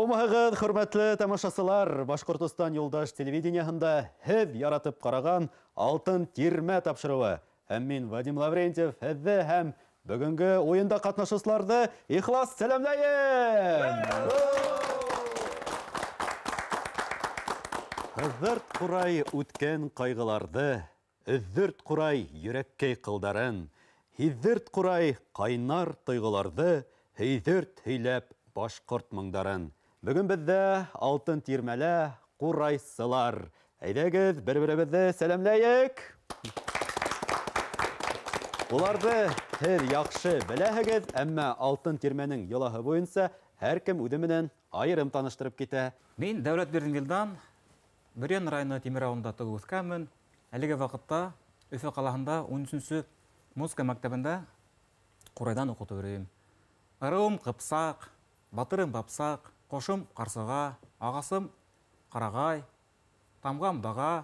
Һаумыһығыҙ, хөрмәтле тамашасылар! Башҡортостан юлдаш телевидениеһында һеҙ яратып ҡараған Алтын тирмә тапшырыуы. Һәм мин, Вадим Лаврентьев, һеҙҙе һәм бөгөнгө уйында ҡатнашыусыларҙы ихлас сәләмләйем! Һыҙҙырт ҡурай үткән ҡайғыларҙы, өҙҙөрт ҡурай йөрәккәй ҡылдарын, һиҙҙерт ҡурай ҡайнар тойғоларҙы, һөйҙөрт һөйләп башҡорт моңдарын. Бөгөн беҙҙә Алтын тирмәлә ҡурайсылар. Әйҙәгеҙ, бер-беребеҙҙе сәләмләйек. Уларҙы һеҙ яҡшы беләһегеҙ, әммә Алтын тирмәнең йолаһы буйынса һәр кем үҙе менән айырым таныштырып китә. Мин Дәүләтбирҙин Вилдан, Бөрйән районы Тимер ауылында тыуып үҫкәнмен. Әлеге ваҡытта Өфө ҡалаһында 13-нсө музыка мәктәбендә ҡурайҙан уҡытып йөрөйөм. Ырыуым Ҡыпсаҡ, батырым Бапсаҡ, ҡошом Ҡарсыға, ағасым Ҡарағай, тамғам Даға,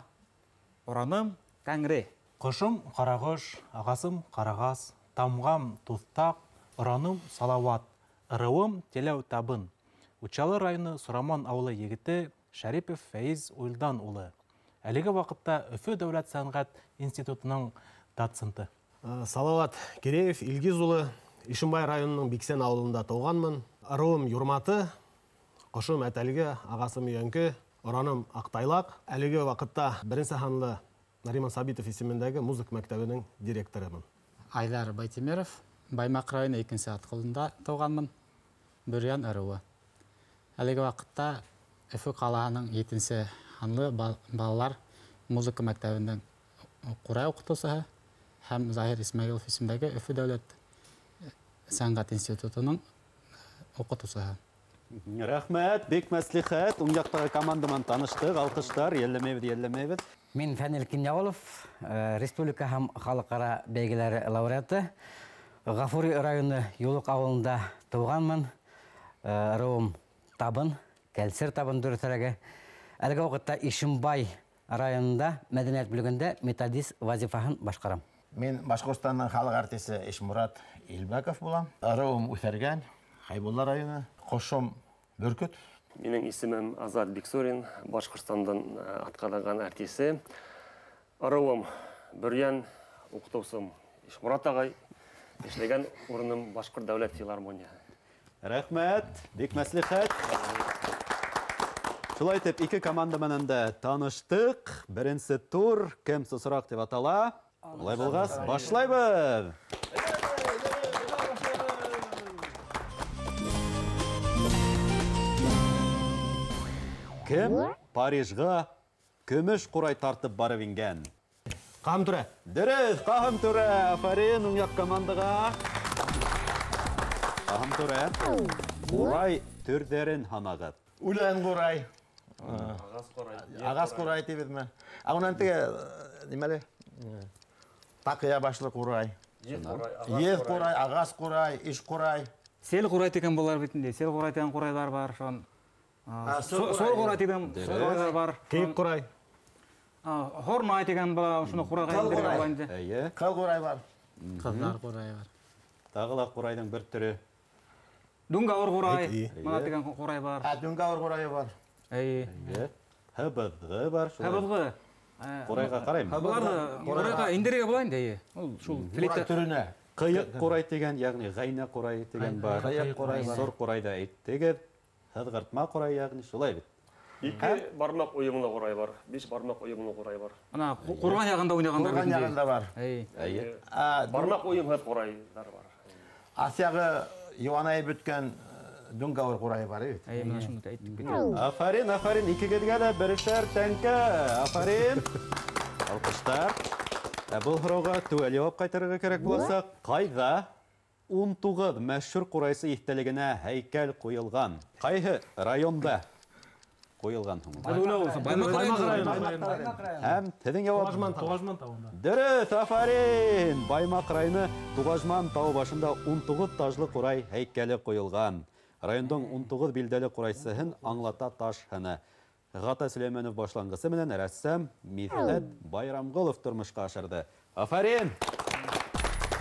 ораным Тәңре. Ҡошом Ҡарағош, ағасым Ҡарағас, тамғам Туҫтаҡ, ораным Салауат, ырыуым Теләү Табын. Учалы районы Сураман ауылы егете Шәрипов Фәиз Уйлдан улы. Әлеге ваҡытта Өфө дәүләт сәнғәт институтының доценты. Салават Киреев Илгиз улы, Ишембай районының Биксән ауылында тыуғанмын. Ырыуым Юрматы, ҡошом Әтәлге, ағасым Өйәнке, ораным Аҡтайлаҡ. Әлеге ваҡытта беренсе һанлы Нариман Сабитов исемендәге музыка мәктәбенең директорымын. Айҙар Байтимеров, Баймаҡ районы икенсе Атҡолонда тыуғанмын, Бөрйән ырыуы. Әлеге ваҡытта Өфө ҡалаһының 7-нсе һанлы балалар музыка мәктәбенең ҡурай уҡытыусыһы һәм Заһир Исмәғилов исемендәге Өфө дәүләт сәнғәт институтының уҡытыусыһы. Рәхмәт, бик мәслихәт. Уң яҡтағы команда менән таныштыҡ, алҡыштар, йәлләмәйбеҙ, йәлләмәйбеҙ. Мин Фәнил Кинйәғолов, республика һәм халыҡ-ара бәйгеләре лауреаты. Ғафури районы Юлыҡ ауылында тыуғанмын. Ырыуым Табын, Кәлсер Табын дөрөҫөрәге. Әлеге ваҡытта Ишембай районында мәҙәниәт бүлегендә методист вазифаһын башҡарам. Мин Башҡортостандың халыҡ артисы Ишмурат Илбәков булам. Ырыуым Үҫәргән, Хәйбулла районы, ҡошом Бөркөт. Минең исемем Азат Биксурин, Башҡортостандың атҡаҙанған артисы. Ырыуым Бөрйән, уҡытыусым Ишмурат ағай, эшләгән урыным Башҡорт дәүләт филармонияһы. Рәхмәт, бик мәслихәт. Шулай итеп, ике команда менән дә таныштыҡ. Беренсе тур кем сосораҡ тип атала. Улай булғас, башлайбыҙ. Кем Парижға көмөш ҡурай тартып барып ингән? Ҡаһым Түрә. Дөрөҫ, Ҡаһым Түрә. Афарин уң яҡ командаға. Ҡаһым Түрә. Ҡурай төрҙәрен һанағыҙ. Үлән ҡурай. Ағас ҡурай. Ағас ҡурай тибеҙме? Ә унан теге нимәле? Таҡыя башлы ҡурай. Еҙ ҡурай, ағас ҡурай, иш ҡурай. Сел ҡурай тигән булар бит инде. Сел ҡурай тигән ҡурайҙар бар, шунан. Сор ҡурай тигән ҡурайҙар бар. Кейек ҡурай. Һорнай тигән була, шуны ҡурайға индерергә була инде. Эйе. Ҡыл ҡурай бар. Ҡыҙҙар ҡурайы бар. Тағы ла ҡурайҙың бер төрө. Дүңгәүер ҡурай. Мына тигән ҡурай бар. Дүңгәүер ҡурайы бар. Эйе. Һыбыҙғы бар шулай. Һыбыҙғы. Ҡурайға ҡараймы? Быларҙы ҡурайға индерергә була инде, эйе. Ул шул флейта төрөнә. Ҡыйыҡ ҡурай тигән, йәғни ғәйнә ҡурайы тигән бар. Ҡыйыҡ ҡурай бар. Сор ҡурай да әйттегеҙ. Һыҙғыртма ҡурай, йәғни шулай бит. Ике бармаҡ уйымлы ҡурай бар, 5 бармаҡ уйымлы ҡурай бар. Ана ҡурған яғында уйнағандар. Ҡурған яғында бар. Эйе. Бармаҡ уйымһыҙ ҡурайҙар бар. Аҫяғы йыуанайып бөткән дүңгәүер ҡурайы бар бит. Эйе, мына шуны әйттек бит. Афарин, афарин, икегеҙгә лә берешәр тәңкә. Афарин. Алҡыштар. Ә был һорауға теүәл яуап ҡайтарырға кәрәк буласаҡ. Ҡайҙа 19 мәшһүр ҡурайсы иҫтәлегенә һәйкәл ҡуйылған? Ҡайһы районда ҡуйылған һуң? Баймаҡ районы. Һәм һеҙҙең яуап? Туғажман тауында. Дөрөҫ, афарин! Баймаҡ районы Туғажман тауы башында 19 тажлы ҡурай һәйкәле ҡуйылған. Райондың 19 билдәле ҡурайсыһын аңлата таш һыны. Ғата Сөләймәнов башланғысы менән рәссам Миҙхәт Байрамғолов тормошҡа ашырҙы. Афарин!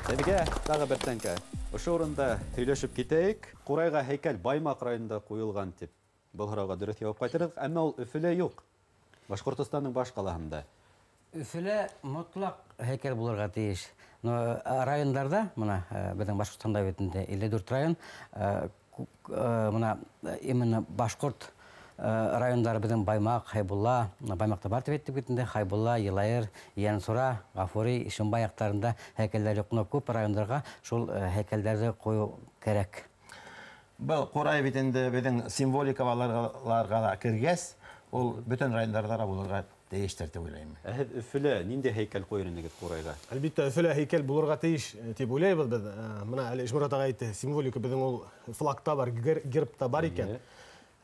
Һеҙгә тағы бер тәңкә. Ошо урында һөйләшеп китәйек. Ҡурайға һәйкәл Баймаҡ районында ҡуйылған тип Был һорауға дөрөҫ яуап ҡайтарҙыҡ, әммә ул Өфөлә юҡ. Башҡортостандың баш ҡалаһында. Өфөлә мотлаҡ һәйкәл булырға тейеш. Но райондарҙа, мына беҙҙең Башҡортостанда бит инде 54 район, мына именно башҡорт райондары беҙҙең Баймаҡ, Хәйбулла, Баймаҡта бар тип әйттек бит инде, Хәйбулла, Йылайыр, Ейәнсура, Ғафури, Ишембай яҡтарында һәйкәлдәр юҡ. Но күп райондарға шул һәйкәлдәрҙе ҡуйыу кәрәк. Был ҡурай бит инде беҙҙең символикаларға ла кергәс, ул бөтөн райондарҙа ла булырға тейештер тип уйлайым. Ә һеҙ Өфөлә ниндәй һәйкәл ҡуйыр инегеҙ ҡурайға? Әлбиттә, Өфөлә һәйкәл булырға тейеш тип уйлайбыҙ беҙ. Мына әле Ишморат ағай әйтте, символика беҙҙең ул флагта бар, гербта бар икән.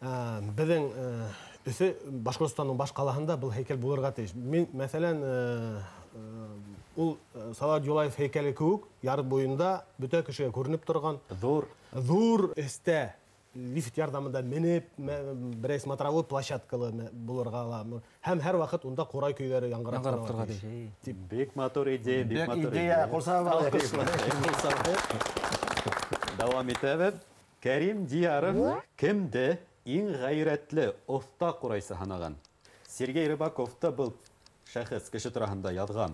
Беҙҙең Өфө Башҡортостандың баш ҡалаһында был һәйкәл булырға тейеш. Мин, мәҫәлән, ул Салауат Юлаев һәйкәле кеүек яр буйында бөтә кешегә күренеп торған ҙур эстә лифт ярҙамында менеп, берәй смотровой площадкалы булырға ла. Һәм һәр ваҡыт унда ҡурай көйҙәре яңғырап Яңғырап торорға торорға тейеш. тейеш. Тип. Бик матур идея, бик Бик матур идея. идея. Ҡул сабып алайыҡ. Дауам итәбеҙ. Кәрим Дияров кемде иң ғәйрәтле оҫта ҡурайсы һанаған? Сергей Рыбаков та был шәхес кеше тураһында яҙған.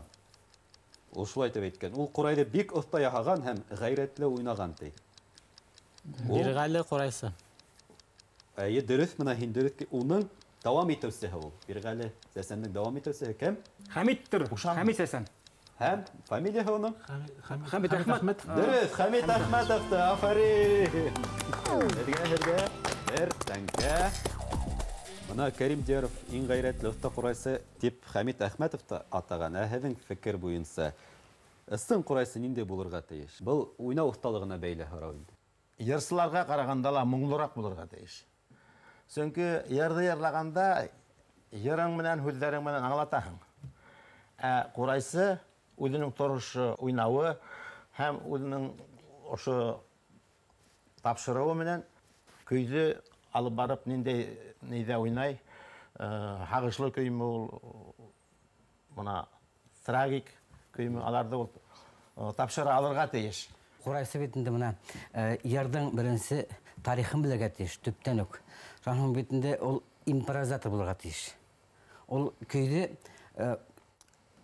Ул шулай тип әйткән. Ул ҡурайҙы бик оҫта яһаған һәм ғәйрәтле уйнаған ти. Ул Бирғәле ҡурайсы. Әйе, дөрөҫ, мына һин дөрөҫ. Уның дауам итеүсеһе ул. Бирғәле Сәсәндең дауам итеүсеһе кем? Хәмиттер. Ушан. Хәмит Сәсән. Һәм фамилияһы уның? Хәмит Әхмәт. Дөрөҫ, Хәмит Әхмәтов та. Афарин. Һеҙгә бер тәңкә. Мына Кәрим Дияров иң ғәйрәтле оҫта ҡурайсы тип Хәмит Әхмәтов та атаған. Ә һеҙҙең фекер буйынса ысын ҡурайсы ниндәй булырға тейеш? Был уйнау оҫталығына бәйле һорау инде. Йырсыларға ҡарағанда ла моңлораҡ булырға тейеш. Сөнки йырҙы йырлағанда йырың менән һүҙҙәрең менән аңлатаһың. Ә ҡурайсы үҙенең торошо, уйнауы һәм үҙенең ошо тапшырыуы менән көйҙө алып барып ниндәй нейҙә уйнай, һағышлы көймө ул, мына трагик көймө, аларҙы ул тапшыра алырға тейеш. Ҡурайсы бит инде мына йырҙың беренсе тарихын белергә тейеш, төптән үк. Шунан һуң бит инде ул импровизатор булырға тейеш. Ул көйҙө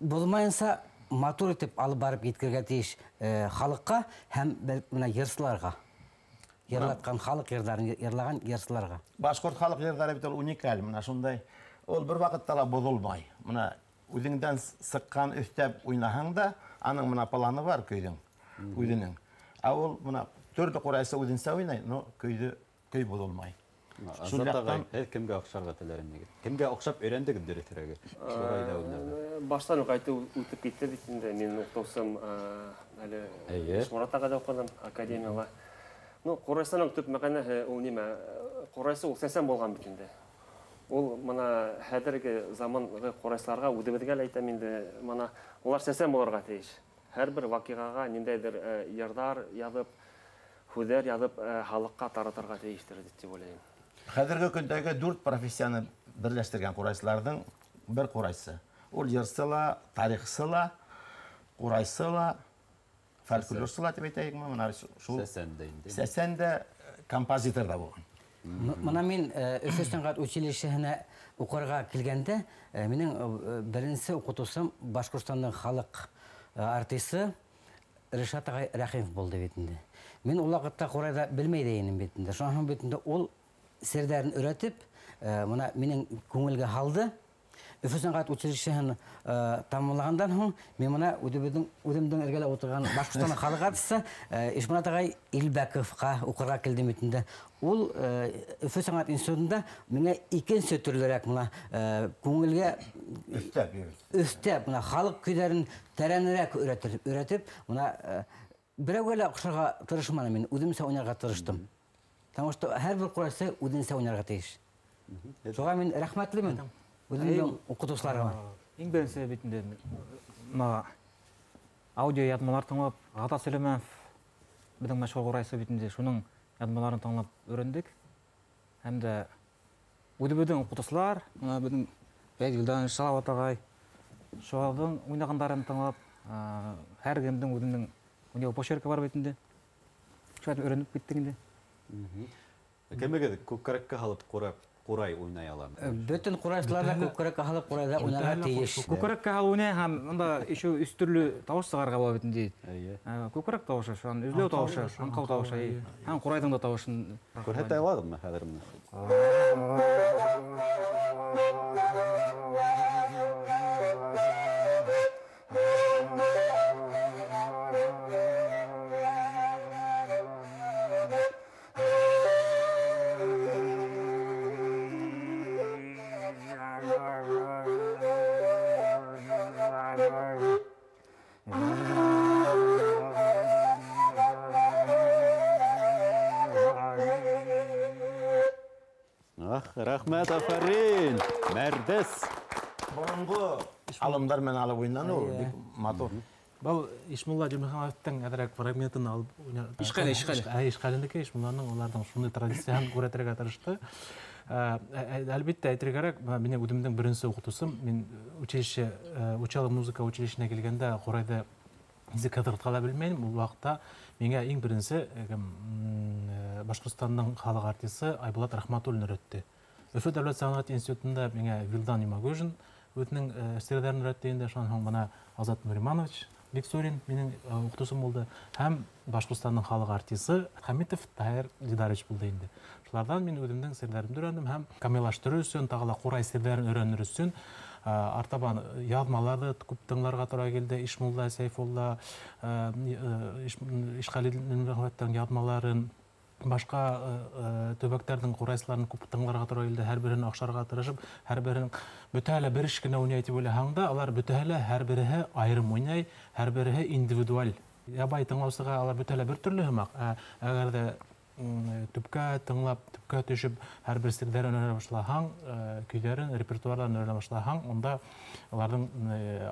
боҙмайынса матур итеп алып барып еткерергә тейеш халыҡҡа һәм мына йырсыларға. Йырлатҡан халыҡ йырҙарын йырлаған йырсыларға. Башҡорт халыҡ йырҙары бит ул уникаль, мына шундай. Ул бер ваҡытта ла боҙолмай. Мына үҙеңдән сыҡҡан өҫтәп уйнаһаң да, аның мына планы бар көйҙөң, үҙенең. Ә ул мына төрлө ҡурайсы үҙенсә уйнай, но көйҙө көй боҙолмай. Азат ағай, һеҙ кемгә оҡшарға теләр инегеҙ? Кемгә оҡшап өйрәндегеҙ дөрөҫөрәге? Ҡурайҙа уйнарҙа. Баштан уҡ әйтеп үтеп китте бит инде. Минең уҡытыусым, әле Ишморат ағайҙа уҡыным академияла. Ну, ҡурайсының төп мәғәнәһе ул нимә? Ҡурайсы ул сәсән булған бит инде. Ул мына хәҙерге заманғы ҡурайсыларға үҙебеҙгә лә әйтәм инде, мына улар сәсән булырға тейеш. Һәр бер ваҡиғаға ниндәйҙер йырҙар яҙып, һүҙҙәр яҙып, халыҡҡа таратырға тейештер тип уйлайым. Хәҙерге көндәге дүрт профессияны берләштергән ҡурайсыларҙың бер ҡурайсы. Ул йырсы ла, тарихсы ла, ҡурайсы ла, фольклорсы ла тип әйтәйекме? Мына шул Сәсән дә инде. Сәсән дә, композитор да булған. Мына мин Өфө сәнғәт училищеһына уҡырға килгәндә, минең беренсе уҡытыусым Башҡортостандың халыҡ артисы Ришат ағай Рәхимов булды бит инде. Мин ул ваҡытта ҡурайҙа белмәй ҙә инем бит инде. Шунан һуң бит инде ул серҙәрен өйрәтеп, мына минең күңелгә һалды. Өфө сәнғәт училищеһын тамамлағандан һуң мин мына үҙемдең эргәлә ултырған Башҡортостандың халыҡ артисы Ишморат ағай Илбәковҡа уҡырға килдем бит инде. Ул Өфө сәнғәт институтында миңә икенсе төрлөрәк мына күңелгә өҫтәп бирҙе. Өҫтәп, мына халыҡ көйҙәрен тәрәнерәк өйрәтеп, мына берәүгә лә оҡшарға тырышманым мин, үҙемсә уйнарға тырыштым. Потому что һәр бер ҡурайсы үҙенсә уйнарға тейеш. Шуға мин рәхмәтлемен үҙемдең уҡытыусыларыма. Иң беренсе бит инде мына аудио яҙмалар тыңлап, Ғата Сөләймәнов беҙҙең мәшһүр ҡурайсы бит инде, шуның яҙмаларын тыңлап өйрәндек. Һәм дә үҙебеҙҙең уҡытыусылар, мына беҙҙең Фәйз Вилданович, Салауат ағай, шуларҙың уйнағандарын тыңлап, һәр кемдең үҙенең уйнау почеркы бар бит инде. Шулай итеп өйрәнеп киттек инде. Кемегеҙ күкрәккә һалып ҡурай уйнай ала? Бөтөн ҡурайсылар ҙа күкрәккә һалып ҡурайҙа уйнарға тейеш. Күкрәккә һалып уйнай һәм унда еще өс төрлө тауыш сығарырға була бит инде. Күкрәк тауышы, шунан өҙләү тауышы, аңҡау тауышы, һәм ҡурайҙың да тауышын күрһәтә алағыҙмы хәҙер менә? Рәхмәт, афарин! Мәрдес! Боронғо алымдар менән алып уйнаны ул, бик матур. Был Ишмулла Дюмихановтың әҙерәк фрагментын алып уйнаны. Ишҡәле, ишҡәле. Ишҡәлендеке Ишмулланың уларҙың шундай традицияһын күрһәтергә тырышты. Әлбиттә, әйтергә кәрәк, минең үҙемдең беренсе уҡытыусым, мин училище, Учалы музыка училищеһына килгәндә ҡурайҙы нисек һыҙғыртҡа ла белмәйем. Ул ваҡытта миңә иң беренсе Башҡортостандың халыҡ артисы Айбулат Рәхмәтуллин өйрәтте. Өфө дәүләт сәнғәт институтында миңә Вилдан Имагужин үҙенең серҙәрен өйрәтте инде. Шунан һуң бына Азат Нуриманович Биксурин минең уҡытыусым булды. Һәм Башҡортостандың халыҡ артисы Хәмитов Таһир Дидарович булды инде. Шуларҙан мин үҙемдең серҙәремде өйрәндем һәм камиллаштырыу өсөн, тағы ла ҡурай серҙәрен өйрәнер өсөн артабан яҙмаларҙы күп тыңларға тура килде. Ишмулла, Сәйфулла, Ишҡәли Нурмөхәмәттең яҙмаларын, башҡа төбәктәрҙең ҡурайсыларын күп тыңларға тура килде. Һәр береһен оҡшарға тырышып, һәр береһен бөтәһе лә бер эш кенә уйнай тип уйлаһаң да, алар бөтәһе лә һәр береһе айырым уйнай, һәр береһе индивидуаль. Ябай тыңлаусыға алар бөтәһе лә бер төрлө һымаҡ. Әгәр ҙә төпкә тыңлап, төпкә төшөп, һәр бер серҙәрен өйрәнә башлаһаң, көйҙәрен, репертуарҙарын өйрәнә башлаһаң, унда уларҙың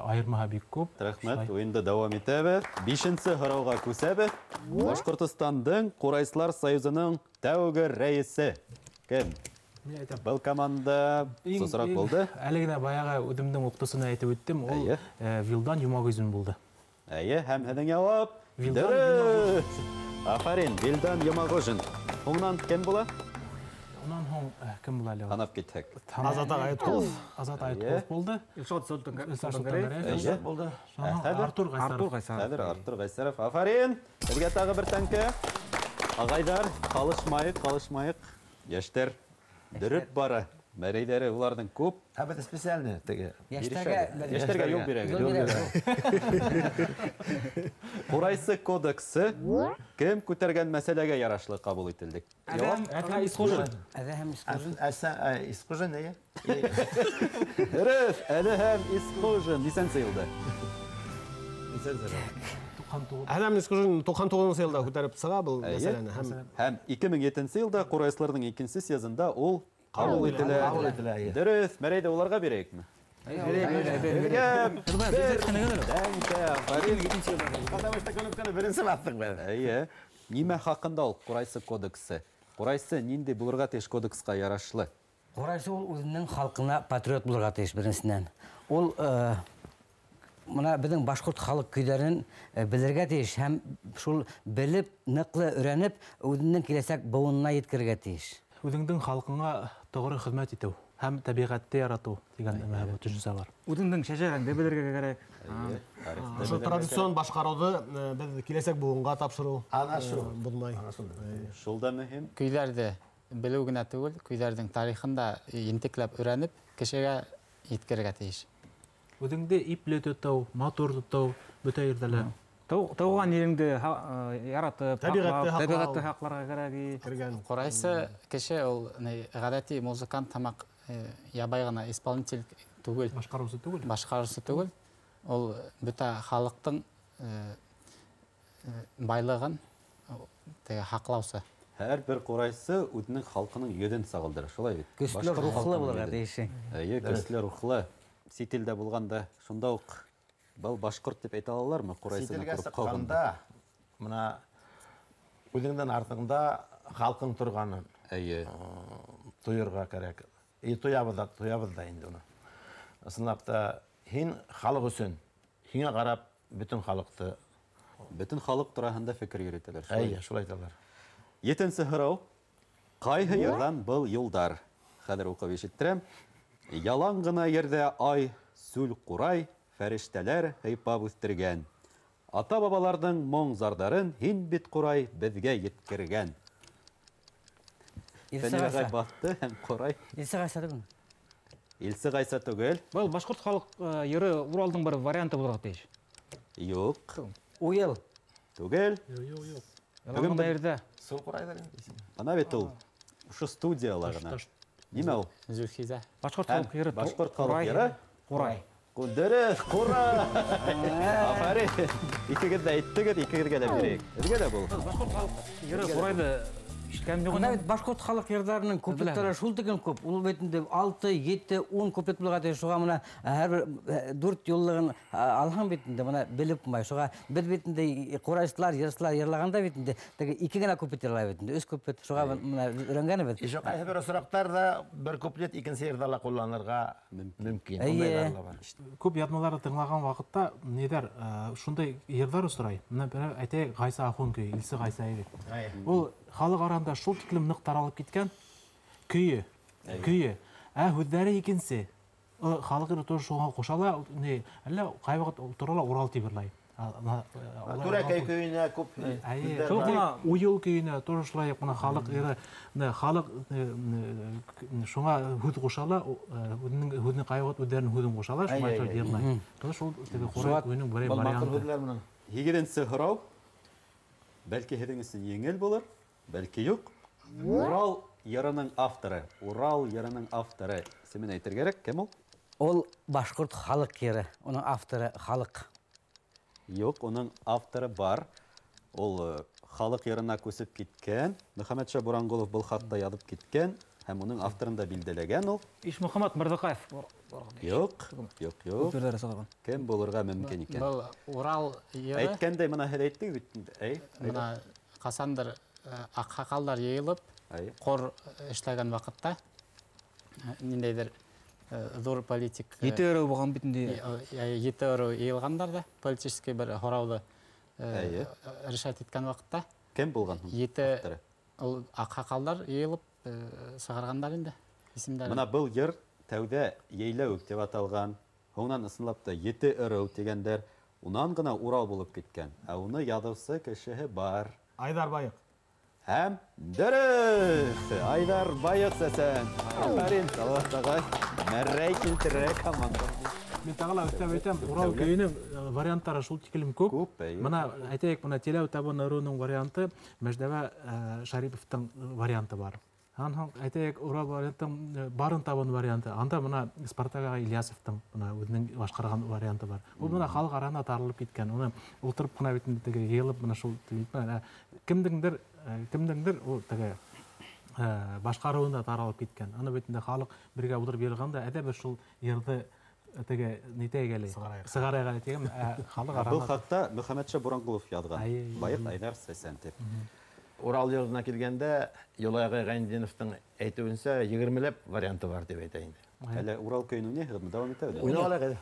айырмаһы бик күп. Рәхмәт, уйынды дауам итәбеҙ. Бишенсе һорауға күсәбеҙ. Башҡортостандың Ҡурайсылар союзының тәүге рәйесе кем? Был команда сосраҡ булды. Әле генә баяғы үҙемдең уҡытыусына әйтеп үттем, ул Вилдан Йомағузин булды. Эйе, һәм һеҙҙең яуап Вилдан дөрөҫ. Афарин, Вилдан Йомағужин. Һуңынан кем була? Унан һуң кем була әле? Һанап китһәк. Азат Айытҡолов. Азат Айытҡолов булды. Илшат Солтангареев булды. Артур Ғайсаров. Артур Ғайсаров. Хәҙер Артур Ғайсаров. Афарин. Беҙгә тағы бер тәңкә. Ағайҙар, ҡалышмайыҡ, ҡалышмайыҡ. Йәштәр дөрөп бара. Мәрейҙәре уларҙың күп. Ә беҙ специально теге. Йәштәргә юл бирәгеҙ. Ҡурайсы кодексы кем күтәргән мәсьәләгә ярашлы ҡабул ителде? Әҙһәм Исҡужин. Әҙһәм Исҡужин. Исҡужин, эйе. Дөрөҫ, Әҙһәм Исҡужин. Нисәнсе йылда? Нисәнсе йылда? Әҙһәм Исҡужин 99-нсы йылда күтәреп сыға был мәсьәләне. Һәм 2007 йылда ҡурайсыларҙың икенсе съездында ул ҡабул ителә. Дөрөҫ, мәрейҙе уларға бирәйекме? Беренсе баҫтыҡ беҙ. Эйе. Нимә хаҡында ул Ҡурайсы кодексы? Ҡурайсы ниндәй булырға тейеш кодексҡа ярашлы? Ҡурайсы ул үҙенең халҡына патриот булырға тейеш беренсенән. Ул мына беҙҙең башҡорт халыҡ көйҙәрен белергә тейеш һәм шул белеп, ныҡлы өйрәнеп, үҙенең киләсәк быуынына еткерергә тейеш. Үҙеңдең халҡыңа тоғро хеҙмәт итеү һәм тәбиғәтте яратыу тигән төшөнсә бар. Үҙеңдең шәжәрәңде белергә кәрәк. Ошо традицион башҡарыуҙы беҙ киләсәк быуынға тапшырыу. Ана шул. Булмай. Шул да мөһим. Көйҙәрҙе белеү генә түгел, көйҙәрҙең тарихын да ентекләп өйрәнеп, кешегә еткерергә тейеш. Үҙеңде ипле тотоу, матур тотоу, бөтә ерҙә лә. Тыуған ереңде яратып, тәбиғәтте һаҡларға кәрәк. Ҡурайсы кеше ул ғәҙәти музыкант һымаҡ ябай ғына исполнитель түгел. Башҡарыусы түгел. Башҡарыусы түгел. Ул бөтә халыҡтың байлығын һаҡлаусы. Һәр бер ҡурайсы үҙенең халҡының йөҙөн сағылдыра, шулай бит? Көслө рухлы булырға тейеш. Эйе, көслө рухлы. Сит илдә булғанда шунда уҡ был башҡорт тип әйтә алалармы ҡурайсыны Сит илгә күреп сыҡҡанда мына үҙеңдән артыңда халҡың торғанын Эйе. тойорға кәрәк. И тоябыҙ да, тоябыҙ да инде уны. Ысынлап та һин халыҡ өсөн, һиңә ҡарап бөтөн халыҡты, бөтөн халыҡ тураһында фекер йөрөтәләр. Эйе, шулай әйтәләр. Етенсе һорау. Ҡайһы йырҙан был юлдар? Хәҙер уҡып ишеттерәм. Ялан ғына ерҙә ай, сүл ҡурай, фәрештәләр һыйпап үҫтергән. Ата-бабаларҙың моң зардарын һин бит ҡурай беҙгә еткергән. Фәнил ағай баҫты һәм ҡурай. Илсе Ғайса түгел. Илсе Ғайса түгел. Был башҡорт халыҡ йыры Уралдың бер варианты булырға тейеш. Юҡ. Уйыл. Түгел. Юҡ, юҡ, юҡ. Ялан ғына ерҙә. Сүл ҡурайҙар инде. Ана бит ул. Ошо студияла ғына. Нимә ул? Зөлхизә. Башҡорт халыҡ йыры. Башҡорт халыҡ йыры. Ҡурай. Дөрөҫ, ҡурай. Афарин. Икегеҙ ҙә әйттегеҙ, икегеҙгә лә бирәйек. Һеҙгә лә булһын. Башҡорт халыҡ йыры ҡурайҙы ишеткәнем юҡ. Бына бит башҡорт халыҡ йырҙарының куплеттары шул тиклем күп. Ул бит инде 6, 7, 10 куплет булырға тейеш. Шуға мына һәр бер 4 юллығын алһаң бит инде мына белеп булмай. Шуға беҙ бит инде ҡурайсылар, йырсылар йырлағанда бит инде теге 2 генә куплет йырлай бит инде, 3 куплет. Шуға мына өйрәнгәнбеҙ. Еще ҡайһы бер осраҡтар ҙа бер куплет икенсе йырҙа ла ҡулланырға мөмкин. Ундайҙар ла бар. Күп яҙмаларҙы тыңлаған ваҡытта ниҙәр шундай йырҙар осрай. Мына бер әйтәйек, Ғайса Ахун көйө, Илсе Ғайса бит. Ул халыҡ араһында шул тиклем ныҡ таралып киткән көйө, көйө. Ә һүҙҙәре икенсе. Халыҡ йыры тоже шуға ҡушала, ни, әллә ҡай ваҡыт тора ла Урал тип йырлай. Түрәкәй көйөнә күп. Шул ғына Уйыл көйөнә тоже шулай уҡ халыҡ йыры, халыҡ шуңа һүҙ ҡушала, үҙенең һүҙен ҡай ваҡыт үҙҙәренең һүҙен ҡушала, шулай итеп йырлай. Тоже шул теге ҡурай көйөнөң бер варианты. 8-нсе һорау. Бәлки һеҙҙең өсөн еңел булыр, бәлки юҡ. Урал йырының авторы. Урал йырының авторы. Исемен әйтергә кәрәк. Кем ул? Ул башҡорт халыҡ йыры. Уның авторы халыҡ. Юҡ, уның авторы бар. Ул халыҡ йырына күсеп киткән. Мөхәммәтша Буранғолов был хатта яҙып киткән һәм уның авторын да билдәләгән ул. Ишмөхәмәт Мырҙаҡаев. Юҡ, юҡ, юҡ. Кем булырға мөмкин икән? Был Урал йыры. Әйткәндәй, мына һеҙ әйттегеҙ бит инде. Әй, мына ҡасандыр аҡһаҡалдар йыйылып, ҡор эшләгән ваҡытта ниндәйҙер ҙур политик ете ырыу булған бит инде. Ете ырыу йыйылғандар ҙа политический бер һорауҙы решать иткән ваҡытта. Кем булған һуң? Ете ул аҡһаҡалдар йыйылып сығарғандар инде исемдәрен. Мына был йыр тәүҙә Йәйләү тип аталған, һуңынан ысынлап та ете ырыу тигәндәр, унан ғына Урал булып киткән. Ә уны яҙыусы кешеһе бар. Айҙар Байыҡ. Һәм дөрөҫ! Айҙар Байыҡ сәсән. Афарин, Салауат ағай. Мәррәй килтерә команда. Мин тағы ла өҫтәп әйтәм, Урал көйөнөң варианттары шул тиклем күп. Күп, әйе. Мына әйтәйек, мына Теләү табын ырыуының варианты, Мәждәвә Шариповтың варианты бар. Һәм әйтәйек, Урал вариантың Барын табын варианты. Анда мына Спартак ағай Ильясовтың мына үҙенең башҡарған варианты бар. Ул мына халыҡ араһына таралып киткән. Уны ултырып ҡына бит инде теге йыйылып мына шул кемдеңдер кемдеңдер ул теге башҡарыуында таралып киткән. Аны бит инде халыҡ бергә ултырып йырлағанда әҙә бер шул йырҙы теге нитәйек әле. Сығарайыҡ әле тигән, халыҡ араһына. Был хаҡта Мөхәммәтша Буранғолов яҙған. Байыҡ Айҙар Сәсән тип. Урал йырына килгәндә, Юлай ағай Ғәйнетдиновтың әйтеүенсә, 20-ләп варианты бар тип әйтә инде. Әле Урал көйөн уйнайһығыҙмы? Дауам итәбеҙ. Уйнап алайыҡ әле.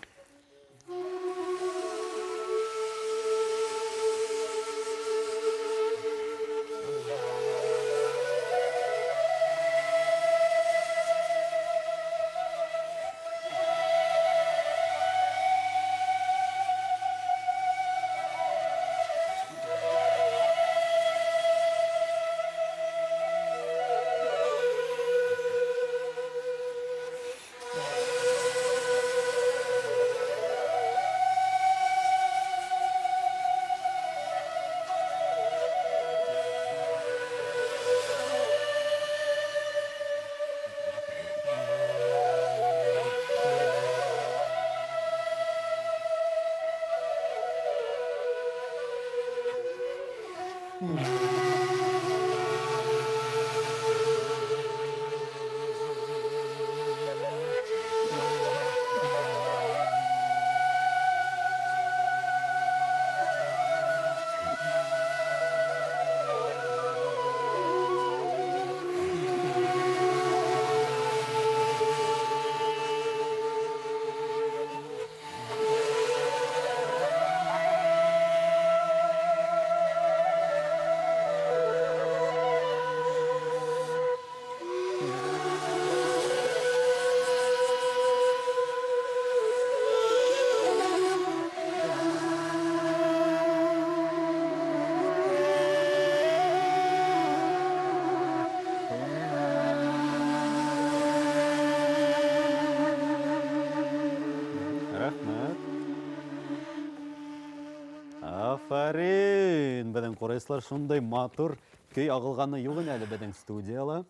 Афарин! Беҙҙең ҡурайсылар шундай матур көй ағылғаны юҡ ине әле беҙҙең студияла.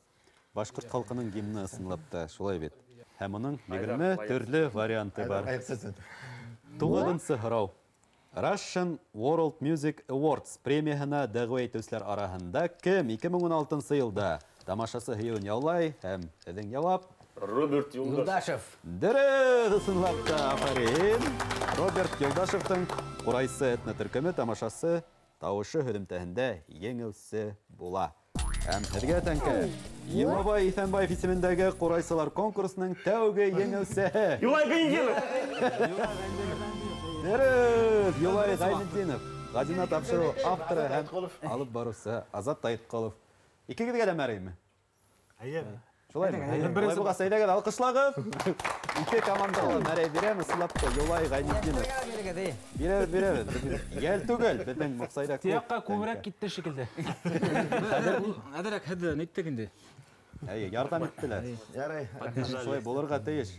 Башҡорт халҡының гимны ысынлап та шулай бит. Һәм уның 20 төрлө варианты бар. 9-нсы һорау. Russian World Music Awards премияһына дәғүә итеүселәр араһында кем 2016 йылда тамашасы һөйөүен яулай һәм һеҙҙең яуап? Роберт Юлдашев. Дөрөҫ, ысынлап та, афарин. Роберт Юлдашевтың ҡурайсы этно-төркөмө тамашасы тауышы һөҙөмтәһендә еңеүсе була. Һәм һеҙгә тәңкә Йомабай Иҫәнбаев исемендәге ҡурайсылар конкурсының тәүге еңеүсеһе. Юлай Ғәйнетдинов. Дөрөҫ, Юлай Ғәйнетдинов. Ғазина тапшырыу авторы һәм алып барыусы Азат Тайытҡолов. Икегеҙгә лә мәрейме? Әйе. Шулаймы? Шулай булғас, әйҙәгеҙ, алҡышлағыҙ. Ике командаға ла мәрәй бирәм, ысынлап та Юлай Ғәйнетдинов. Бирәбеҙ, бирәбеҙ. Йәл түгел, беҙҙең Муҡсайҙа күп. Тияҡҡа күберәк китте шикелле. Әҙерәк һеҙҙе ниттек инде. Әйе, ярҙам иттеләр. Ярай. Шулай булырға тейеш.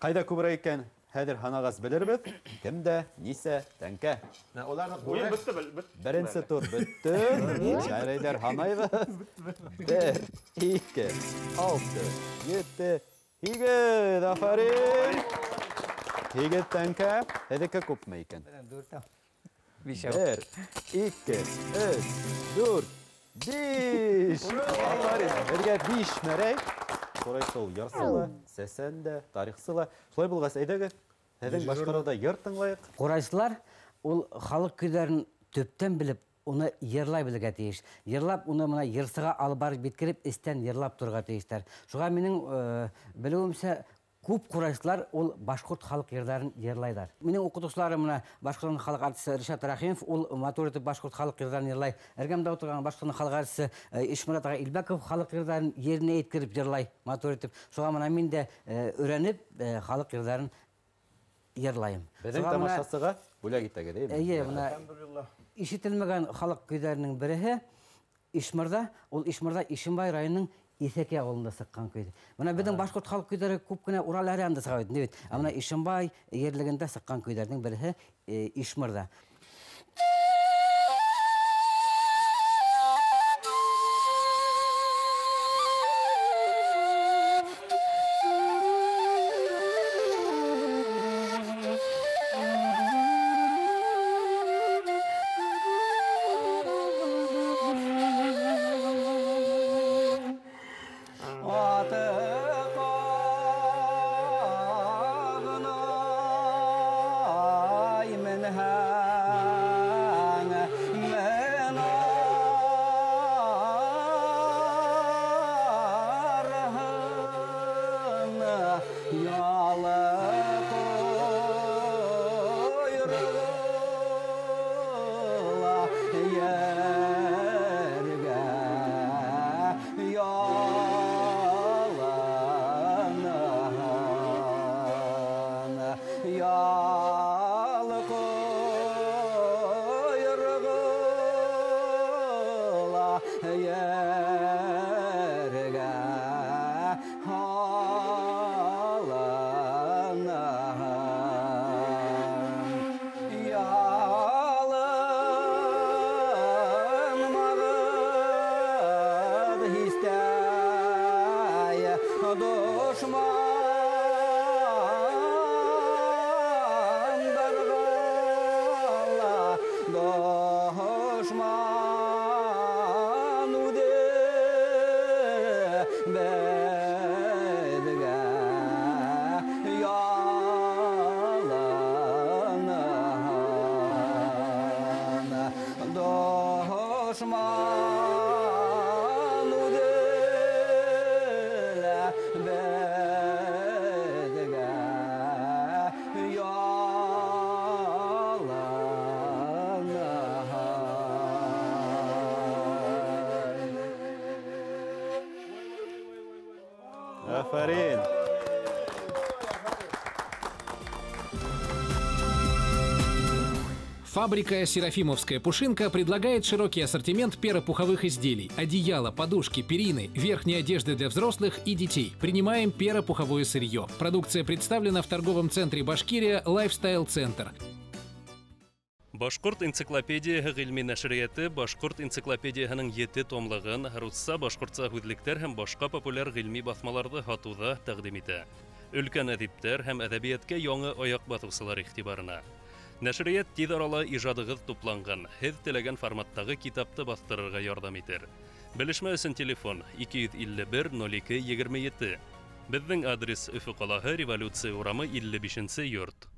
Ҡайҙа күберәк икән, хәҙер һанағас белербеҙ. Кемдә, нисә тәңкә. Уйын бөттө, бөттө. Беренсе тур бөттө. Мәрәйҙәр һанайбыҙ. 1, 2, 6, 7, 8. Афарин! 8 тәңкә. Һеҙҙеке күпме икән? 4. 1, 2, 3, 4, 5. Афарин! Һеҙгә 5 мәрәй. Ҡурайсы ул йырсы ла, сәсән дә, тарихсы ла. Шулай булғас, әйҙәгеҙ, һеҙҙең башҡарыуҙа йыр тыңлайыҡ. Ҡурайсылар ул халыҡ көйҙәрен төптән белеп, уны йырлай белергә тейеш. Йырлап, уны мына йырсыға алып барып еткереп, эстән йырлап торорға тейештәр. Шуға минең белеүемсә, күп ҡурайсылар ул башҡорт халыҡ йырҙарын йырлайҙар. Минең уҡытыусыларым мына Башҡортостан халыҡ артисы Ришат Рәхимов, ул матур итеп башҡорт халыҡ йырҙарын йырлай. Эргәмдә ултырған Башҡортостан халыҡ артисы Ишмұрат ағай Илбәков халыҡ йырҙарын еренә еткереп йырлай матур итеп. Шуға мына мин дә өйрәнеп халыҡ йырҙарын йырлайым. Беҙҙең тамашасыға бүләк итәгеҙ, әйеме? Эйе, мына ишетелмәгән халыҡ көйҙәренең береһе Ишмырҙа, ул Ишмырҙа Ишембай районының Иҫәкәй ауылында сыҡҡан көйҙө. Мына беҙҙең башҡорт халыҡ көйҙәре күп кенә Урал әрәндә сыға бит, бит. Ә мына Ишембай ерлегендә сыҡҡан көйҙәрҙең береһе Ишмырҙа. Афарин! Фабрика «Серафимовская пушинка» предлагает широкий ассортимент перопуховых изделий, одеяла, подушки, перины, верхней одежды для взрослых и детей. Принимаем перопуховое сырье. Продукция представлена в торговом центре «Башкирия» «Лайфстайл-центр». Башҡорт энциклопедияһы ғилми нәшриәте Башҡорт энциклопедияһының 7 томлығын русса, башҡортса һүҙлектәр һәм башҡа популяр ғилми баҫмаларҙы һатыуҙа тәҡдим итә. Өлкән әҙиптәр һәм әҙәбиәткә яңы аяҡ баҫыусылар иғтибарына. Нәшриәт тиҙ арала ижадығыҙ тупланған, һеҙ теләгән форматтағы китапты баҫтырырға ярҙам итер. Белешмә өсөн телефон 251 02 27. Беҙҙең адрес Өфө ҡалаһы, Революция урамы 55-нсе йорт.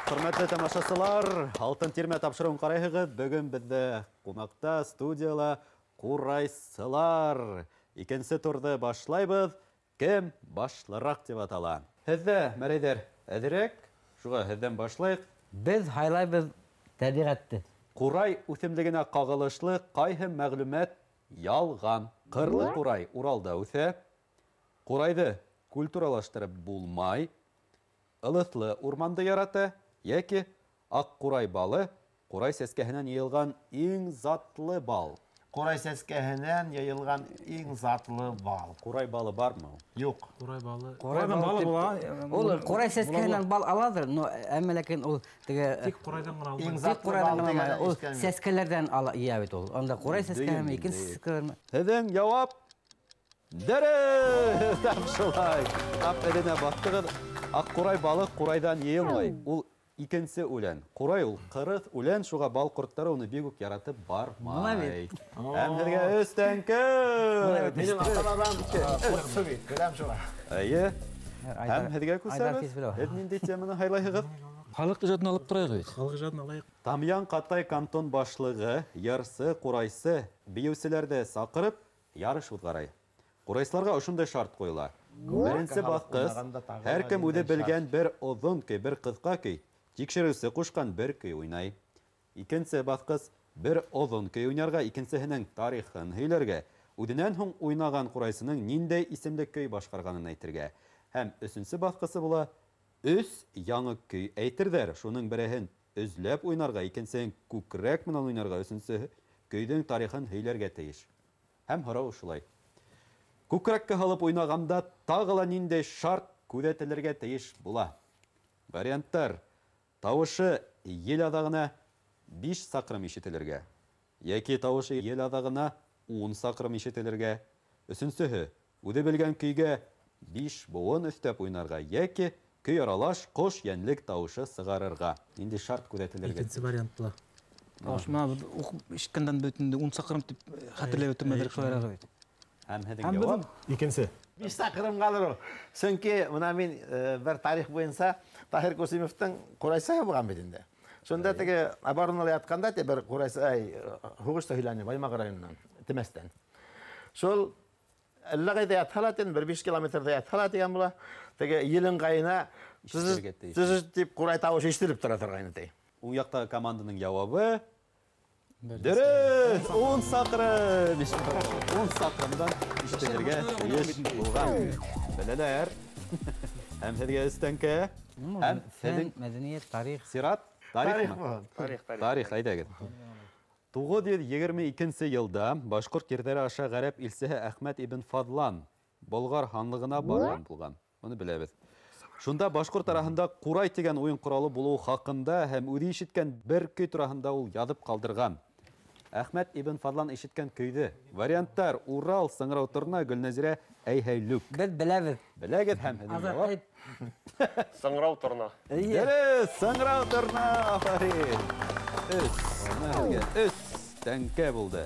Хөрмәтле тамашасылар, Алтын тирмә тапшырыуын ҡарайһығыҙ. Бөгөн беҙҙә ҡунаҡта студияла ҡурайсылар. Икенсе турҙы башлайбыҙ. Кем башлыраҡ тип атала. Һеҙҙә, мәрәйҙәр, әҙерәк, шуға һеҙҙән башлайыҡ. Беҙ һайлайбыҙ тәбиғәтте. Ҡурай үҫемлегенә ҡағылышлы ҡайһы мәғлүмәт ялған? Ҡырлы ҡурай Уралда үҫә. Ҡурайҙы культуралаштырып булмай. Ылыҫлы урманды ярата. Йәки аҡ ҡурай балы ҡурай сәскәһенән йыйылған иң затлы бал. Ҡурай сәскәһенән йыйылған иң затлы бал. Ҡурай балы бармы? Юҡ. Ҡурай балы. Ҡурай балы була. Ул ҡурай сәскәһенән бал алалыр, но әммә ләкин ул теге тик ҡурайҙан ғына алмай. Иң затлы бал тигән ул сәскәләрҙән ала йыя бит ул. Анда ҡурай сәскәһеме, икенсе сәскәләрме? Һеҙҙең яуап дөрөҫ. Тап шулай. Тап эҙенә баҫтығыҙ. Аҡ ҡурай балы ҡурайҙан йыйылмай. Ул икенсе үлән. Ҡурай ул ҡырыҫ үлән, шуға бал ҡорттары уны бик үк яратып бармай. Һәм һеҙгә өс тәңкә. Минең ата-бабам ҡортсо бит, беләм шуға. Эйе. Һәм һеҙгә күсәбеҙ. Һеҙ ниндәй теманы һайлайһығыҙ? Халыҡ ижадын алып торайыҡ бит. Халыҡ ижадын алайыҡ. Тамъян Ҡатай кантон башлығы, йырсы, ҡурайсы, бейеүселәрҙе саҡырып, ярыш уҙғарай. Ҡурайсыларға ошондай шарт ҡуйыла. Беренсе баҫҡыс, һәр кем үҙе белгән бер оҙон көй, бер ҡыҫҡа көй, тикшереүсе ҡушҡан бер көй уйнай. Икенсе баҫҡыс, бер оҙон көй уйнарға, икенсеһенең тарихын һөйләргә, үҙенән һуң уйнаған ҡурайсының ниндәй исемле көй башҡарғанын әйтергә. Һәм өсөнсө баҫҡысы була, өс яңы көй әйтерҙәр, шуның береһен өҙләп уйнарға, икенсеһен күкрәк менән уйнарға, өсөнсө көйҙөң тарихын һөйләргә тейеш. Һәм һорау шулай. Күкрәккә һалып уйнағанда тағы ла ниндәй шарт күҙәтелергә тейеш була? Варианттар: тауышы ел аҙағына 5 саҡрым ишетелергә, йәки тауышы ел аҙағына 10 саҡрым ишетелергә. Өсөнсөһө, үҙе белгән көйгә 5 быуын өҫтәп уйнарға, йәки көй аралаш ҡош йәнлек тауышы сығарырға. Ниндәй шарт күҙәтелергә? Икенсе вариант була. Тауыш менән уҡып ишеткәндән бөтөн 10 саҡрым тип хәтерләп үтмәҙер шулайыраҡ бит. Һәм һеҙҙең яуап? Икенсе. 5 саҡрымғалыр ул. Сөнки бына мин бер тарих буйынса Таһир Ҡасимовтың ҡурайсыһы булған бит инде. Шунда теге оборонала ятҡанда те бер ҡурайсы, ай, һуғышта һөйләне Баймаҡ районынан, Темәстән. Шул әллә ҡайҙа ятһа ла тин, бер 5 километрҙа ятһа ла тигән була. Теге елен ҡайына тыз тип ҡурай тауышы ишетелеп тора торғайны ти. Уң яҡтағы команданың яуабы дөрөҫ, 10 саҡрым. 10 саҡрымдан ишетелергә тейеш булған. Беләләр. Һәм һеҙгә өҫтәңке. Һәм һеҙҙең мәҙәниәт, тарих. Сират, тарихмы? Тарих, тарих. Тарих, әйҙәгеҙ. 922 йылда башҡорт ерҙәре аша ғәрәп илсеһе Әхмәт ибн Фадлан Болғар ханлығына барған булған. Уны беләбеҙ. Шунда башҡорт араһында ҡурай тигән уйын ҡоралы булыуы хаҡында һәм үҙе ишеткән бер көй тураһында ул яҙып ҡалдырған. Әхмәт ибн Фадлан ишеткән көйҙө. Варианттар: Урал, Сыңрау торна, Гөлнәзирә, Әйһәйлүк. Беҙ беләбеҙ. Беләгеҙ һәм һеҙҙең яуап? Сыңрау торна. Дөрөҫ, Сыңрау торна. Афарин. Өс. Өс тәңкә булды.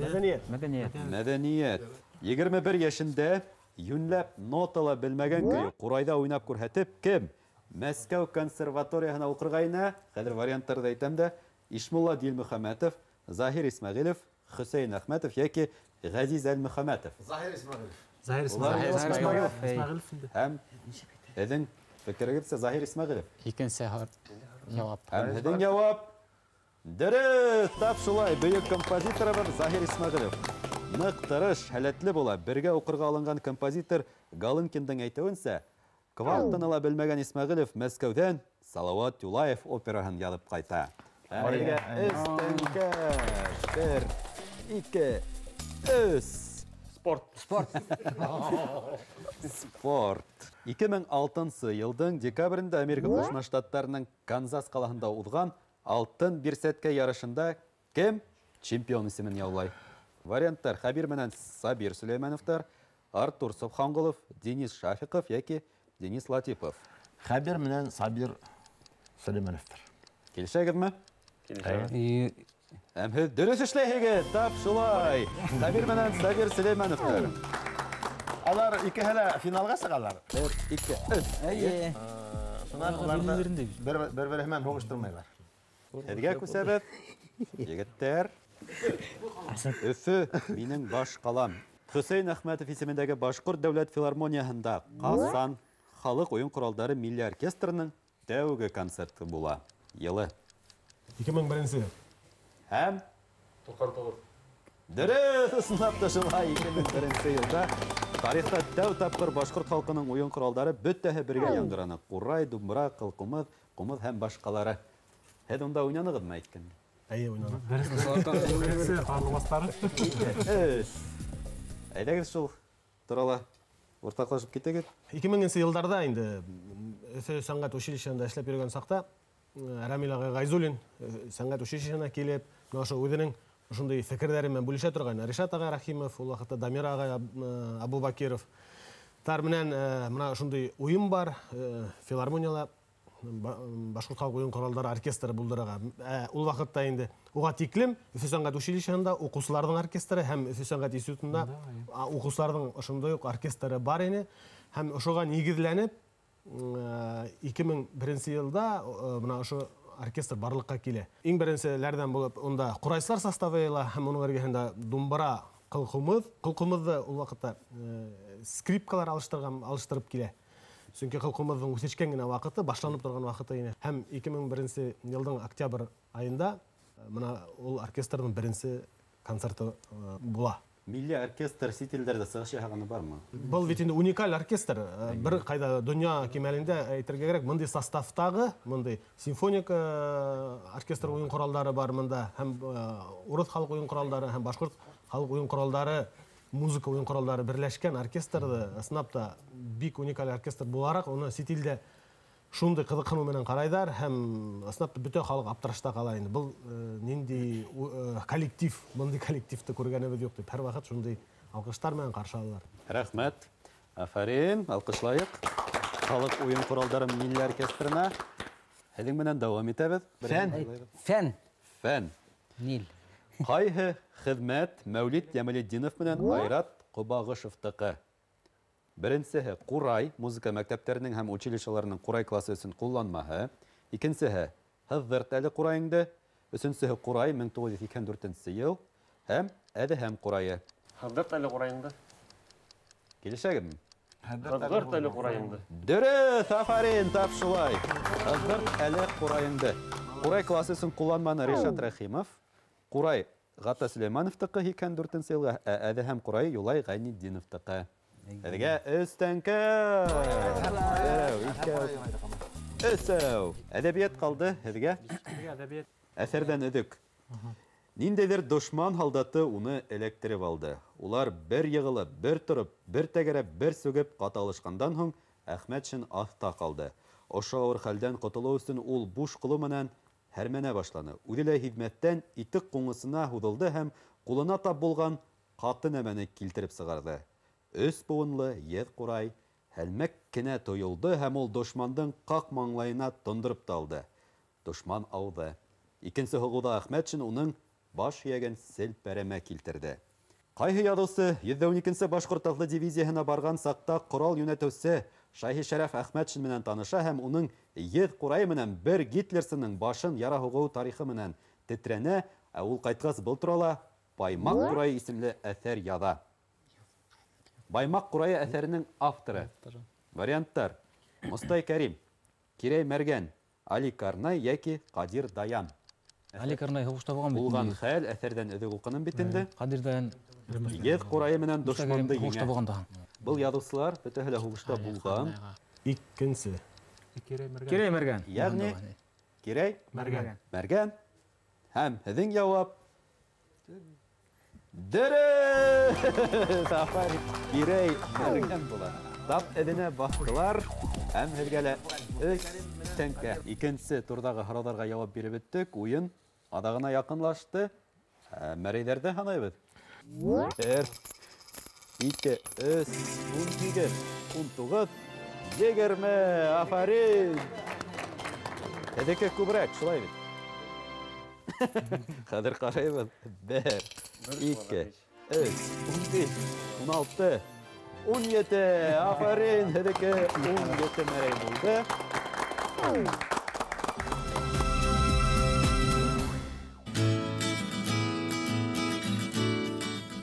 Мәҙәниәт. Мәҙәниәт. Мәҙәниәт. 21 йәшендә йүнләп нотала белмәгән көйө ҡурайҙа уйнап күрһәтеп, кем Мәскәү консерваторияһына уҡырға инә? Хәҙер варианттарҙы әйтәм дә. Ишмулла Дилмөхәмәтов, Заһир Исмәғилев, Хөсәйен Әхмәтов йәки Ғәзиз Әлмөхәмәтов. Заһир Исмәғилев. Заһир Исмәғилев. Һәм һеҙҙең фекерегеҙсә Заһир Исмәғилев. Икенсе яуап. Һәм һеҙҙең яуап дөрөҫ. Тап шулай, бөйөк композиторыбыҙ Заһир Исмәғилев. Ныҡ тырыш, һәләтле була. Бергә уҡырға алынған композитор Галынкиндың әйтеүенсә, квартаны ла белмәгән Исмәғилев Мәскәүҙән Салауат Юлаев операһын яҙып ҡайта. Әлегә өс тәңкә. 1, 2, 3. Спорт. Спорт. Спорт. 2006 йылдың декабрендә Америка Ҡушма Штаттарының Канзас ҡалаһында уҙған алтын бирсәткә ярышында кем чемпион исемен яулай? Варианттар: Хәбир менән Сабир Сөләймәновтар, Артур Собханғолов, Денис Шафиҡов йәки Денис Латипов. Хәбир менән Сабир Сөләймәновтар. Килешәгеҙме? Килешәбеҙ. Һәм һеҙ дөрөҫ эшләйһегеҙ, тап шулай. Хәбир менән Сабир Сөләймәновтар. Алар икеһе лә финалға сығалар. 1, 2, 3. Эйе. Шунан уларҙы бер-береһе менән һуғыштырмайлар. Һеҙгә күсәбеҙ. Егеттәр. Өфө минең баш ҡалам. Хөсәйен Әхмәтов исемендәге Башҡорт дәүләт филармонияһында Ҡасан халыҡ уйын ҡоралдары милли оркестрының тәүге концерты була. Йылы 2001 йыл. Һәм 99. Дөрөҫ, ысынлап та шулай. 2001 йылда тарихта тәү тапҡыр башҡорт халҡының уйын ҡоралдары бөтәһе бергә яңғыраны. Ҡурай, думбыра, ҡылҡумыҙ, ҡумыҙ һәм башҡалары. Һеҙ унда уйнанығыҙмы әйткәндә? Әйе, уйнаным. Беренсе ҡарлуғастары. Әйҙәгеҙ шул турала уртаҡлашып китегеҙ. 2000 йылдарҙа инде Өфө сәнғәт училищеһында эшләп йөрөгән саҡта Рәмил ағай Ғайзуллин сәнғәт училищеһына килеп, мына ошо үҙенең ошондай фекерҙәре менән бүлешә торған Ришат ағай Рәхимов, ул ваҡытта Дамир ағай Абубакиров тар менән мына ошондай уйым бар, филармонияла башҡорт халыҡ уйын ҡоралдары оркестры булдырырға. Ул ваҡытта инде уға тиклем Өфө сәнғәт училищеһында уҡыусыларҙың оркестры һәм Өфө сәнғәт институтында уҡыусыларҙың ошондай уҡ оркестры бар ине. Һәм ошоға нигеҙләнеп 2001 йылда мына ошо оркестр барлыҡҡа килә. Иң беренселәрҙән булып унда ҡурайсылар составы йыйыла һәм уның эргәһендә думбыра, ҡылҡумыҙ. Ҡылҡумыҙҙы ул ваҡытта скрипкалар алыштырып килә. Сөнки ҡылҡумыҙҙың үҫешкән генә ваҡыты, башланып торған ваҡыты ине. Һәм 2001 йылдың октябрь айында мына ул оркестрҙың беренсе концерты була. Милли оркестр сит илдәрҙә сығыш яһағаны бармы? Был бит инде уникаль оркестр. Бер ҡайҙа донъя кимәлендә әйтергә кәрәк, мындай составтағы, мындай симфоник оркестр уйын ҡоралдары бар мында, һәм урыҫ халыҡ уйын ҡоралдары, һәм башҡорт халыҡ уйын ҡоралдары, музыка уйын ҡоралдары берләшкән оркестрҙы ысынлап та бик уникаль оркестр булараҡ, уны сит илдә шундай ҡыҙыҡһыныу менән ҡарайҙар һәм ысынлап та бөтә халыҡ аптырашта ҡала инде. Был ниндәй коллектив, бындай коллективты күргәнебеҙ юҡ тип һәр ваҡыт шундай алҡыштар менән ҡаршы алалар. Рәхмәт. Афарин, алҡышлайыҡ. Халыҡ уйын ҡоралдары милли оркестрына. Һеҙҙең менән дауам итәбеҙ. Фән. Фән. Фән. Нил. Ҡайһы хеҙмәт Мәүлит Йәмәлетдинов менән Айрат Ҡобағышевтыҡы? Беренсеһе ҡурай, музыка мәктәптәренең һәм училищеларының ҡурай классы өсөн ҡулланмаһы. Икенсеһе һыҙҙырт әле ҡурайыңды. Өсөнсөһө ҡурай 1984 йыл һәм Әҙеһәм ҡурайы. Һыҙҙырт әле ҡурайыңды. Килешәгеҙме? Һыҙҙырт әле ҡурайыңды. Дөрөҫ, афарин, тап шулай. Һыҙҙырт әле ҡурайыңды. Ҡурай классы өсөн ҡулланманы Ришат Рәхимов. Ҡурай Ғата Сөләймәновтыҡы 84 йылға, ә Әҙеһәм ҡурайы Юлай Ғәйнетдиновтыҡы. Һеҙгә өс тәңкә. Берәү, икәү, өсәү. Әҙәбиәт ҡалды һеҙгә. Әҫәрҙән өҙөк. Ниндәйҙер дошман һалдаты уны эләктереп алды. Улар бер йығылып, бер тороп, бер тәгәрәп, бер сүгеп ҡаталышҡандан һуң Әхмәтшин аҫта ҡалды. Ошо ауыр хәлдән ҡотолоу өсөн ул буш ҡулы менән һәрмәнә башланы. Үҙе лә һиҙмәҫтән итек ҡуңысына һуҙылды һәм ҡулына тап булған ҡаты нәмәне килтереп сығарҙы. Өс быуынлы еҙ ҡурай һәлмәк кенә тойолдо һәм ул дошмандың ҡаҡ маңлайына тондороп та алды. Дошман ауҙы. Икенсе һуғыуҙа Әхмәтшин уның баш һөйәген селпәрәмә килтерҙе. Ҡайһы яҙыусы 112-нсе башҡорт атлы дивизияһына барған саҡта ҡорал йүнәтеүсе Шайһи Шәрәф Әхмәтшин менән таныша һәм уның еҙ ҡурайы менән бер гитлерсының башын яра һуғыу тарихы менән тетрәнә, ә ул ҡайтҡас был турала Баймаҡ ҡурайы исемле әҫәр яҙа. Баймаҡ ҡурайы әҫәренең авторы. Варианттар: Мостай Кәрим, Кирәй Мәргән, Али Карнай йәки Ҡадир Даян. Али Карнай һуғышта булған бит. Булған хәл әҫәрҙән өҙөк уҡыным бит инде. Ҡадир Даян еҙ ҡурайы менән дошманды еңә. Был яҙыусылар бөтәһе лә һуғышта булған. Икенсе. Кирәй Мәргән. Йәғни Кирәй Мәргән. Мәргән. Һәм һеҙҙең яуап Дөрөҫ! Афарин! Гирей Мәргән була. Тап эҙенә баҫтылар. Һәм һеҙгә лә 3 тәңкә. Икенсе турҙағы һорауҙарға яуап биреп бөттөк. Уйын аҙағына яҡынлашты. Мәрейҙәрҙе һанайбыҙ. 1, 2, 3, 18, 19, 20. Афарин! Һеҙҙеке күберәк, шулай бит? Хәҙер ҡарайбыҙ. 1, 2, 3, 15, 16, 17. Афарин, һеҙҙеке 17 мәрей булды.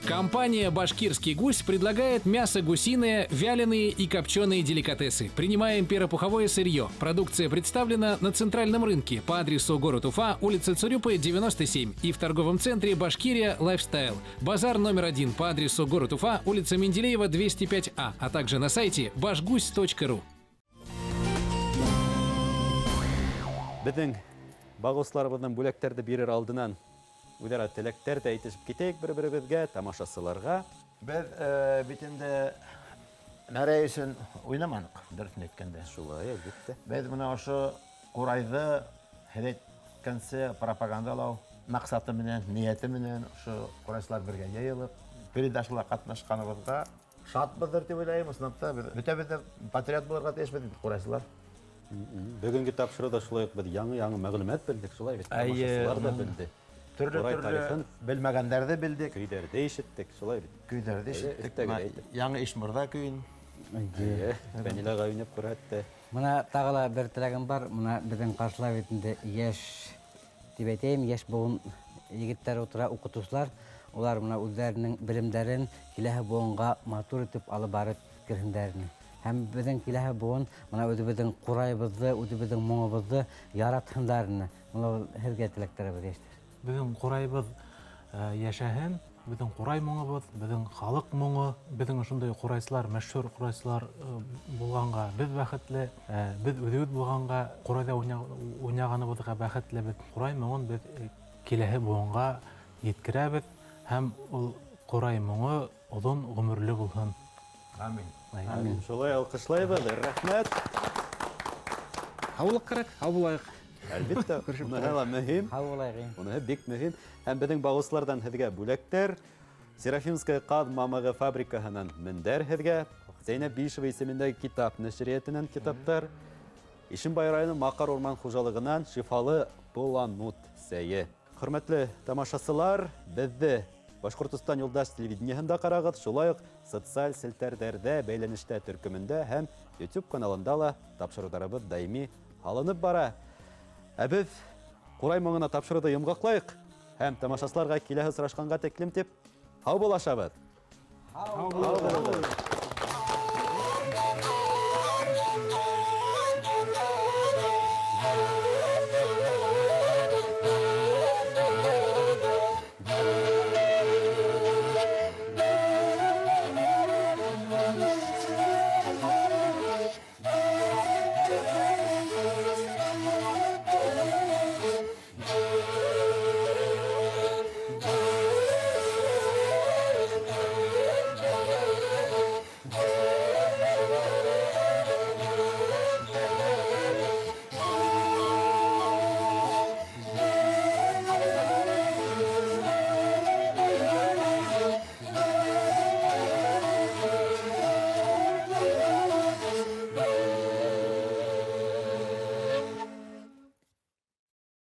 Компания «Башкирский гусь» предлагает мясо гусиное, вяленые и копченые деликатесы. Принимаем перопуховое сырье. Продукция представлена на центральном рынке по адресу город Уфа, улица Цурюпы, 97 и в торговом центре «Башкирия Лайфстайл». Базар номер 1 по адресу город Уфа, улица Менделеева, 205А, а также на сайте башгусь.ру. Беҙҙең бағыусыларыбыҙҙың бүләктәрҙе бирер алдынан үҙара теләктәр ҙә әйтешеп китәйек бер-беребеҙгә, тамашасыларға. Беҙ бит инде мәрәй өсөн уйнаманыҡ, дөрөҫөн әйткәндә. Шулай, әлбиттә. Беҙ бына ошо ҡурайҙы һеҙ әйткәнсә пропагандалау маҡсаты менән, ниәте менән ошо ҡурайсылар бергә йыйылып, передачала ҡатнашҡаныбыҙға шатбыҙҙыр тип уйлайым. Ысынлап та беҙ бөтәбеҙ ҙә патриот булырға тейешбеҙ бит, ҡурайсылар. Бөгөнгө тапшырыуҙа шулай уҡ беҙ яңы-яңы мәғлүмәт белдек, шулай бит. Тамашасылар ҙа белде. Төрлө-төрлө белмәгәндәрҙе белдек. Көйҙәрҙе ишеттек, шулай бит. Көйҙәрҙе ишеттек. Яңы Ишмырҙа көйөн. Фәнилә ағай уйнап күрһәтте. Бына тағы ла бер теләгем бар. Бына беҙҙең ҡаршыла бит инде йәш тип әйтәйем, йәш быуын егеттәр ултыра, уҡытыусылар. Улар бына үҙҙәренең белемдәрен киләһе быуынға матур итеп алып барып еткерһендәр. Һәм беҙҙең киләһе быуын бына үҙебеҙҙең ҡурайыбыҙҙы, үҙебеҙҙең моңобоҙҙо яратһындар. Бына һеҙгә теләктәребеҙ, йәштәр. Беҙҙең ҡурайыбыҙ йәшәһен, беҙҙең ҡурай моңобоҙ, беҙҙең халыҡ моңо, беҙҙең ошондай ҡурайсылар, мәшһүр ҡурайсылар булғанға беҙ бәхетле, беҙ үҙебеҙ булғанға ҡурайҙа уйнағаныбыҙға бәхетлебеҙ. Ҡурай моңон беҙ киләһе быуынға еткерәбеҙ һәм ул ҡурай моңо оҙон ғүмерле булһын. Амин. Амин. Шулай алҡышлайбыҙ. Рәхмәт. Һаулыҡ кәрәк, һау булайыҡ. Әлбиттә, уныһы ла мөһим. Һау булайыҡ. Уныһы бик мөһим. Һәм беҙҙең бағыусыларҙан һеҙгә бүләктәр. Серафимская ҡаҙ мамығы фабрикаһынан мендәр һеҙгә, Зәйнәб Бишева исемендәге китап нәшриәтенән китаптар, Ишембай районы Маҡар урман хужалығынан шифалы боланут сәйе. Хөрмәтле тамашасылар, беҙҙе Башҡортостан юлдаш телевидениеһында ҡарағыҙ, шулай уҡ социаль селтәрҙәрҙә бәйләнештә төркөмөндә һәм YouTube каналында ла тапшырыуҙарыбыҙ даими алынып бара. Ә беҙ ҡурай моңона тапшырыуҙы йомғаҡлайыҡ һәм тамашасыларға киләһе осрашҡанға тиклем тип һау булашабыҙ. Һау булығыҙ.